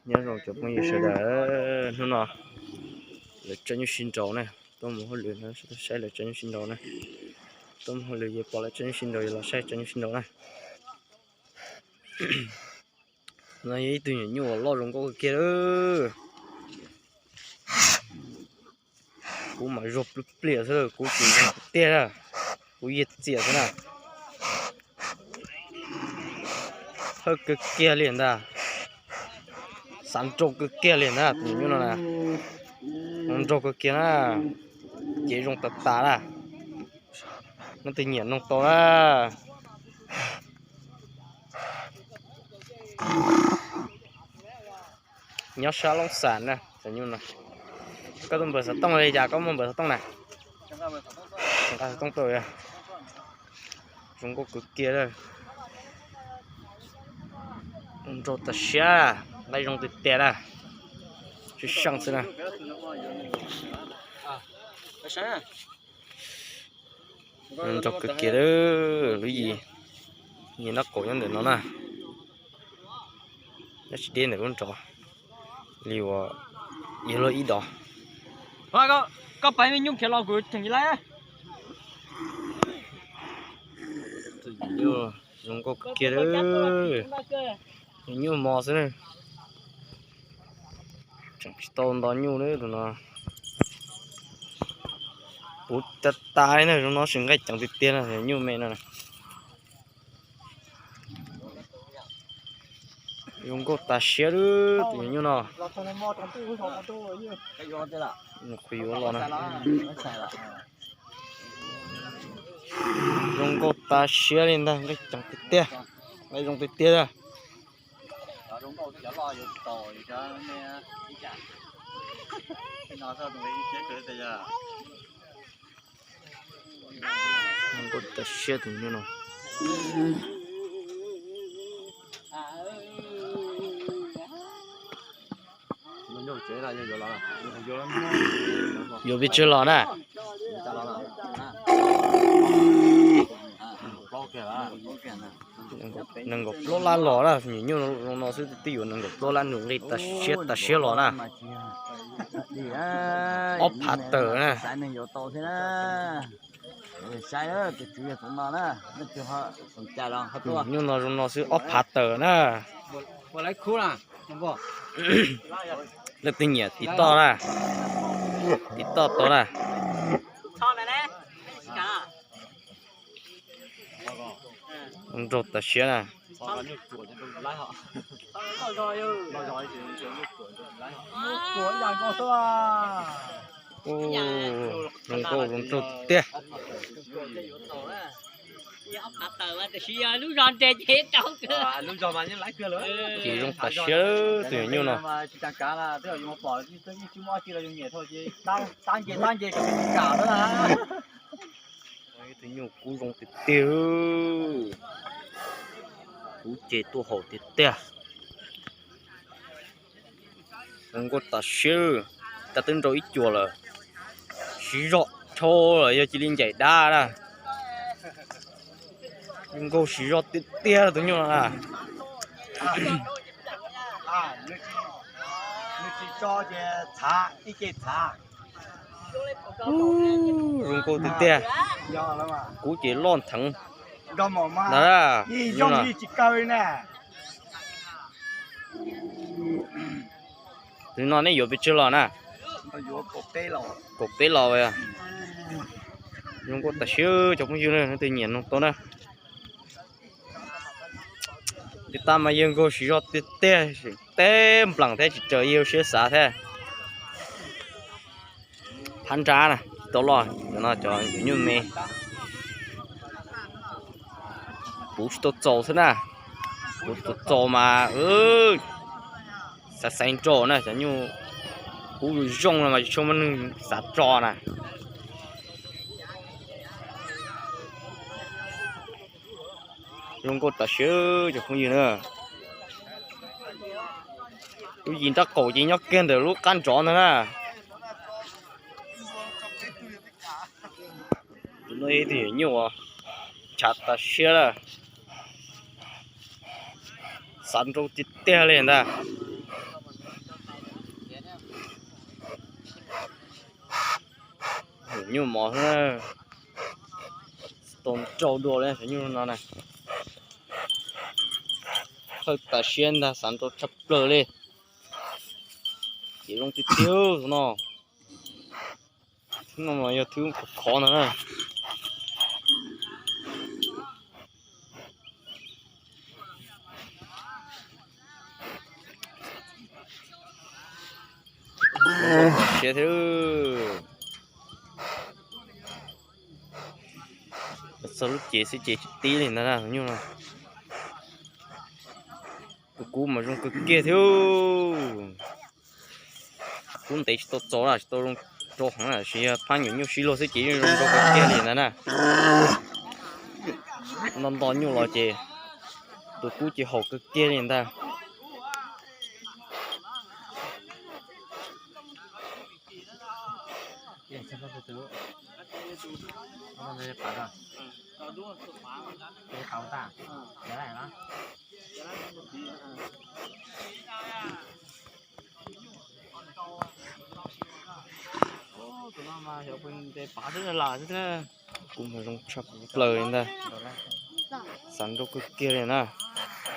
Nyob zoo cov phooj ywg sawv daws, hnub no lawv tso nyuj sib nraus na, tuaj mus hauj lwm no, saib lawv tso nyuj sib nraus na. Tuaj mus hauj lwm ces pom lawv tso nyuj sib nraus, yog los saib tso nyuj sib nraus na. No yog ib tug nyuam nyuj uas loj zoo nkauj kawg kiag lawm. Kuv mas zuag pliam pliam xwb, kuv tsis zoo tiag tiag na, kuv yiag txiam xwb na. Hawj kawg kiag li ntag, xav nrau kawg kiag li ntag tus nyuam nyuj no na. Nrau kawg kiag na, ces zoo tas tas na. Leej twg nyiam noog tau na. Nyob sab Loob Xas na, cov nyuj no. Koj tus npawb xov tooj li cas, koj muaj npawb xov tooj na? Nqa xov tooj tuaj. Zoo nkauj kawg kiag, nrau tas siab, nqaij zoo tiag tiag na. Tsis seej xwb na. Nrau kawg kiag lawm, lub yim, yim nraub qaum nyob ntawm no na. Nyob tsis deb ntawm lub nrov li uas yog lub ib dos. Koj pab me nyuj khiav los kuv cheem ib lab. Zoo nkauj kawg kiag lawm, nyuj mos xwb na. Tseem tsis tau nto nyuj li tus no. Puv tas tas li na, zoo no sis nqaij ceev tiag tiag na, nyuj me no. Zoo nkauj tas siab lawm tus nyuam nyuj no. Qhov yuav los na. Zoo nkauj tas siab li ntag, nqaij ceev tiag tiag, nqaij zoo tiag tiag. Zoo nkauj tas siab tus nyuam nyuj no. Yuav pes tsawg los na? Nees nkaum plaub lab los na, nyuam nyuj zoo no xwb twb yuav nees nkaum plaub lab, nws nqi tas siab tas siab los na. Ob phav tawm na. Nyuj no zoo no xwb ob phav tawm na. Leej twg nyiam tiv toj na, tiv toj tau na. Nrau tas siab na. Zoo nkauj zoo nraug tiag. Ces zoo tas siab tus nyuam nyuj no. Tus nyuj kub zoo tiag tiag, kub ces tuaj haum tiag tiag. Zoo nkauj tas siab, tab twb nrau ib cuag lawm. Siv zog dhau lawm yog cia li ncaim dab na. Zoo nkauj siv zog tiag tiag tus nyuj no na. Zoo nkauj tiag tiag, kub ces loj ntheev ntag. Tus no nej yuav pes tsawg los na? Kaum peb los. Zoo nkauj tas siab cov phooj ywg na, leej twg nyiam noog tau na. Tiv tauj mas yawg nkaug siv zog tiag tiag, teb nplees thiab tsis raws yawg siab xav thiab. Phab nrab na, tsis tau loj, cov no cov nyuam nyuj me. Puv tsis tau txaus xwb na, puv txaus txaus mas xaiv xaiv nrau na, cov nyuj kub zoo zoo no mas tsis tshua muaj neeg xav tso na. Zoo nkauj tas siab cov phooj ywg na. Lub yim nraub qaum ces nyob kiag ntawm lub qab nrov ntag na. Tus no ib tug nyuam nyuj uas ntshav tas siab lawm. Xav nrau tiag tiag li ntag. Nyuj mov xwb na. Tau nrau dua li cov nyuj no na. Thawj tas siab ntag, xav nrau tshaj plaws li. Ces zoo tiag tiag tus no. Thwb no mas yog thwb khov khov ntag na. Siab thiab. Txog lub cev xwb ces tsis tib li ntag na tus nyuj no. Tus kub mas zoo kawg kiag thiab. Kub ntev tsis tau txo na, tsis tau zoo rau heev na, tab sis yog phab nyuam nyuj sib luag xwb ces yeej zoo nrau kawg kiag li ntag na. Nto nto nyuj los ces tus kub ces haum kawg kiag li ntag. Kuv mas zoo tshaj plaws li ntag. Xav nrau kawg kiag li na.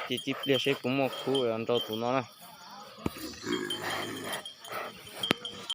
Ces tib pliag seb puas muaj khub nrau tus no na.